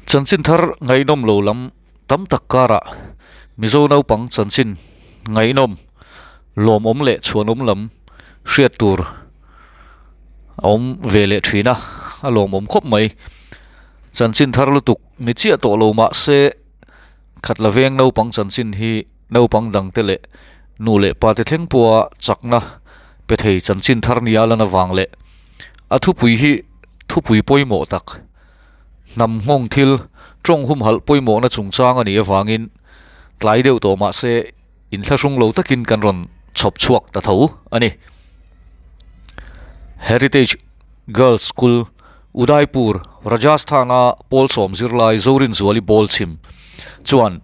Chanchin thar ngaihnawm lo lam tam tak karah Mizo naupang chanchin ngaihnawm lawmawm leh chhuanawm lam hriat tur a awm ve leh thin a, a lawmawm khawp mai. Chanchin thar lutuk ni chiah tawh lo mah se khatla veng naupang chanchin hi naupang dangte leh nu leh pa te thleng pawha chakna pe thei chanchin thar nia lan avang leh a thupui hi thupui pawimawh tak hnam nghawng thil tawng humhalh pawimawhna chungchang a nih avangin tlai deuh tawh mah se inthlahrung lo takin kan rawn chhawp chhuak ta tho a ni. Heritage Girls School, Udaipur, Rajasthan-a pawl sawm zirlai Zorinzuali Bawlchhim chuan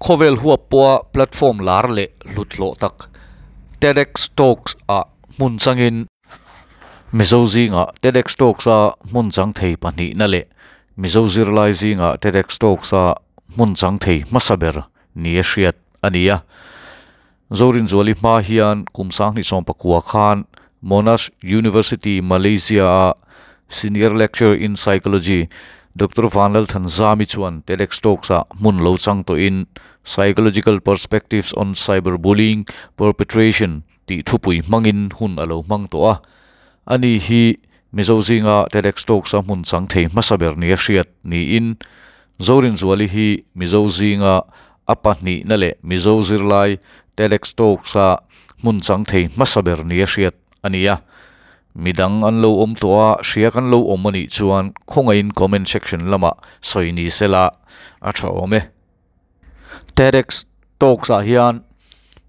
khawvel huap pawha platform lar leh hlut hlawh tak TEDx Talks-ah hmun changin Mizo zingah TEDx Talks-a hmun chang thei pahnihna leh Mizo zirlai zingah TEDx Talks-a hmun chang thei hmasa ber nia hriat a ni a. Zorinzuali hma hian kum sanghnih sawmpakua khan Monash University, Malaysia-a Senior Lecturer in Psychology Doctor Vanlalthanzami chuan TEDx Talks-ah hmun lo chang tawhin Psychological Perspectives on Cyberbullying Perpetration tih thupui hmangin hun a lo hmang tawh a. Ani hi Mizo zinga TEDx Talks-a hmun chang thei hmasa ber nia hriat niin Zorinzuali hi Mizo zinga a pahnihna leh Mizo zirlai TEDx Talks-a hmun chang thei hmasa ber nia hriat a ni a. Midang an lo awm tawh a, hria kan lo awm a nih chuan khawngaihin comment section lamah sawi ni sela a tha awm e. TEDx Talks-ah hian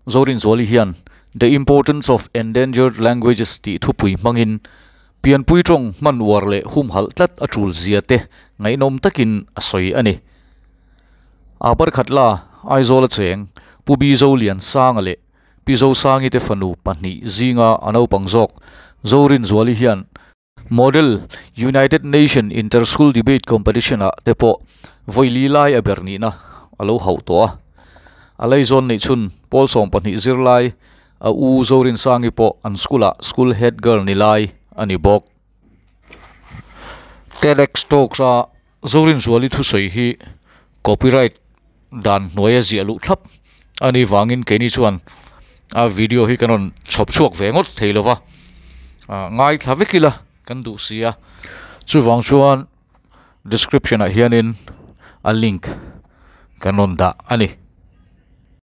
Zorinzuali hian The Importance of Endangered Languages tih thupui hmangin pianpui tawng hman uar leh humhalh tlat a tul zia te ngaihnawm takin a sawi a ni. A barkhat la Aizawl a cheng Pu Bi Zoliansanga leh Pi Zosangi te fanu pahnih zinga a naupang zawk Zorinzuali hian Model United Nation Inter-School Debate Competition-ah te pawh vawi li lai a ber nihna a lo hauh tawh a. A laizawn neih chhun pawl 12 zirlai a u Zorinsangi pawh an school-ah school head girl ni lai a ni bawk. TEDx Talks-a Zorinzuali thusawi hi copyright dan hnuaia ziah luh thlap a nih vangin keini chuan a video hi kan rawn chhawp chhuak ve ngawt thei lo va ah ngaithla vek ila kan duh si a chuvang chuan description ah hianin a link kan rawn dah a ni.